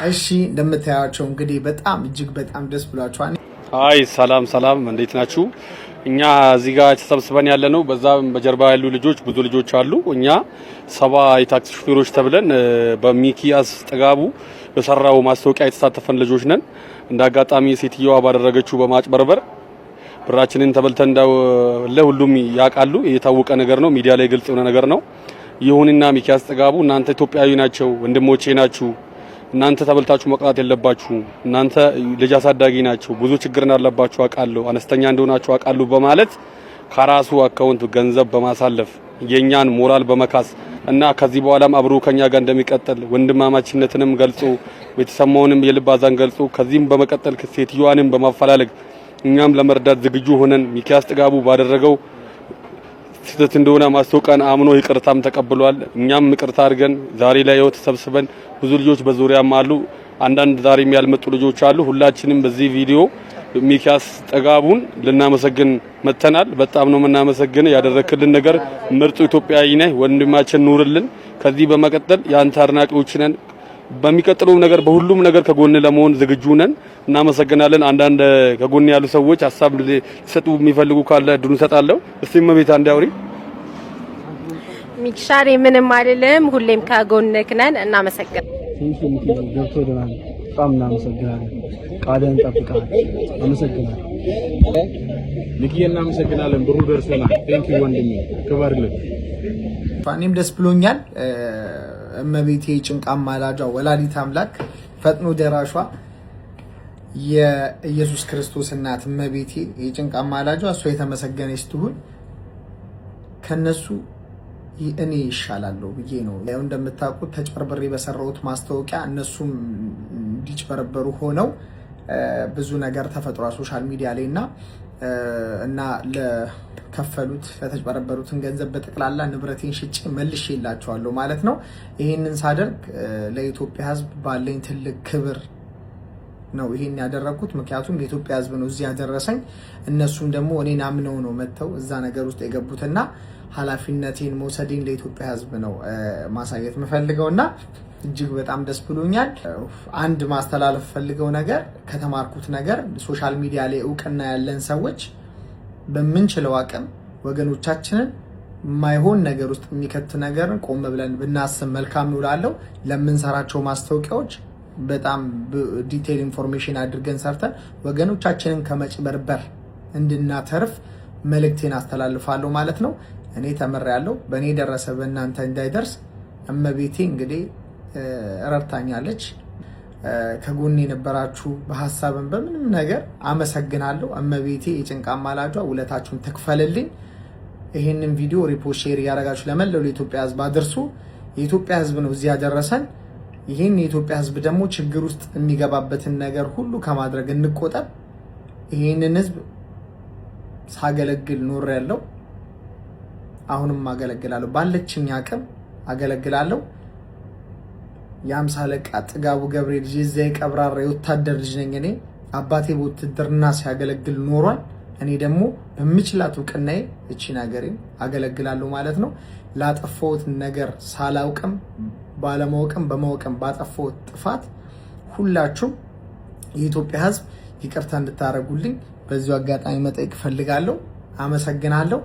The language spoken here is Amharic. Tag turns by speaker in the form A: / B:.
A: እሺ፣ እንደምታያቸው እንግዲህ በጣም እጅግ በጣም ደስ ብሏቸዋል።
B: አይ፣ ሰላም ሰላም፣ እንዴት ናችሁ? እኛ እዚህ ጋር ተሰብስበን ያለ ነው። በዛ በጀርባ ያሉ ልጆች ብዙ ልጆች አሉ። እኛ 70 የታክሲ ሹፌሮች ተብለን በሚኪያስ ጥጋቡ በሰራው ማስታወቂያ የተሳተፈን ልጆች ነን። እንደ አጋጣሚ ሴትየዋ ባደረገችው በማጭበርበር ብራችንን ተበልተን እንዳለ ሁሉም ያውቃሉ። የታወቀ ነገር ነው። ሚዲያ ላይ ግልጽ የሆነ ነገር ነው። ይሁንና ሚኪያስ ጥጋቡ እናንተ ኢትዮጵያዊ ናቸው፣ ወንድሞቼ ናችሁ፣ እናንተ ተበልታችሁ መቅረት የለባችሁ። እናንተ ልጅ አሳዳጊ ናችሁ፣ ብዙ ችግር እንዳለባችሁ አውቃለሁ፣ አነስተኛ እንደሆናችሁ አውቃለሁ በማለት ከራሱ account ገንዘብ በማሳለፍ የኛን ሞራል በመካስ እና ከዚህ በኋላም አብሮ ከኛ ጋር እንደሚቀጥል ወንድማማችነትንም ገልጾ የተሰማውንም የልብ ሐዘን ገልጾ ከዚህም በመቀጠል ሴትዮዋንም በማፈላለግ እኛም ለመርዳት ዝግጁ ሆነን ሚኪያስ ጥጋቡ ባደረገው ስህተት እንደሆነ ማስታወቂያን አምኖ ይቅርታም ተቀብሏል። እኛም ይቅርታ አድርገን ዛሬ ላይ ይኸው ተሰብስበን ብዙ ልጆች በዙሪያም አሉ። አንዳንድ ዛሬም ያልመጡ ልጆች አሉ። ሁላችንም በዚህ ቪዲዮ ሚኪያስ ጥጋቡን ልናመሰግን መጥተናል። በጣም ነው የምናመሰግን። ያደረክልን ነገር ምርጡ ኢትዮጵያዊ ነህ ወንድማችን፣ ኑርልን። ከዚህ በመቀጠል የአንተ አድናቂዎች ነን። በሚቀጥለው ነገር በሁሉም ነገር ከጎን ለመሆን ዝግጁ ነን። እናመሰግናለን። አንዳንድ ከጎን ያሉ ሰዎች ሀሳብ ሊሰጡ የሚፈልጉ ካለ እድሉን እሰጣለሁ። እስቲ እመቤት አንዴ አውሪ።
C: ሚኪሻ፣ እኔ ምንም አልልም። ሁሌም ከጎንክ ነን። እናመሰግናለን።
D: Thank you ሚኪ፣ ገብቶልናል። በጣም እናመሰግናለን። ቃልህን ጠብቀሃል። አመሰግናለሁ።
E: ሚኪዬ እናመሰግናለን። ብሩ ደርሶናል። Thank you ወንድሜ፣ ክበርልን።
A: እኔም ደስ ብሎኛል። እመቤቴ ጭንቅ አማላጇ ወላዲት አምላክ ፈጥኖ ደራሿ የኢየሱስ ክርስቶስ እናት እመቤቴ የጭንቅ አማላጇ እሷ የተመሰገነች ትሁን። ከነሱ እኔ ይሻላለሁ ብዬ ነው። ያው እንደምታውቁት ተጭበርብሬ በሰራሁት ማስታወቂያ እነሱም እንዲጭበረበሩ ሆነው ብዙ ነገር ተፈጥሯል social media ላይ እና ለከፈሉት ለተጭበረበሩትን ገንዘብ በጠቅላላ ንብረቴን ሽጬ መልሼላቸዋለሁ ማለት ነው። ይህንን ሳደርግ ለኢትዮጵያ ሕዝብ ባለኝ ትልቅ ክብር ነው ይሄን ያደረግኩት። ምክንያቱም የኢትዮጵያ ሕዝብ ነው እዚህ ያደረሰኝ። እነሱም ደግሞ እኔን አምነው ነው መጥተው እዛ ነገር ውስጥ የገቡትና ኃላፊነቴን መውሰዴን ለኢትዮጵያ ሕዝብ ነው ማሳየት የምፈልገው እና እጅግ በጣም ደስ ብሎኛል። አንድ ማስተላለፍ ፈልገው ነገር ከተማርኩት ነገር social media ላይ እውቅና ያለን ሰዎች በምንችለው አቅም ወገኖቻችንን የማይሆን ነገር ውስጥ የሚከት ነገርን ቆም ብለን ብናስብ መልካም ነው እላለሁ። ለምንሰራቸው ማስታወቂያዎች በጣም detail information አድርገን ሰርተን ወገኖቻችንን ከመጭበርበር እንድናተርፍ መልእክቴን አስተላልፋለሁ ማለት ነው። እኔ ተምሬያለሁ። በእኔ ደረሰ በእናንተ እንዳይደርስ እመቤቴ እንግዲህ ረድታኛለች። ከጎን የነበራችሁ በሀሳብን በምንም ነገር አመሰግናለሁ። እመቤቴ የጭንቅ አማላጇ ውለታችሁን ትክፈልልኝ። ይህንን ቪዲዮ repost፣ share እያደረጋችሁ ለመላው ለኢትዮጵያ ሕዝብ አድርሱ። የኢትዮጵያ ሕዝብ ነው እዚህ ያደረሰን። ይህን የኢትዮጵያ ሕዝብ ደግሞ ችግር ውስጥ የሚገባበትን ነገር ሁሉ ከማድረግ እንቆጠብ። ይህንን ሕዝብ ሳገለግል ኖሬያለሁ፣ አሁንም አገለግላለሁ። ባለችኝ አቅም አገለግላለሁ። የአምሳ አለቃ ጥጋቡ ገብሬ ልጅ የዚያ የቀብራራ የወታደር ልጅ ነኝ እኔ። አባቴ በውትድርና ሲያገለግል ኖሯል። እኔ ደግሞ በምችላት እውቅናዬ እቺን ሀገሬን አገለግላለሁ ማለት ነው። ላጠፋሁት ነገር ሳላውቅም ባለማወቅም በማወቅም ባጠፋሁት ጥፋት ሁላችሁም የኢትዮጵያ ሕዝብ ይቅርታ እንድታደርጉልኝ በዚሁ አጋጣሚ መጠየቅ እፈልጋለሁ። አመሰግናለሁ።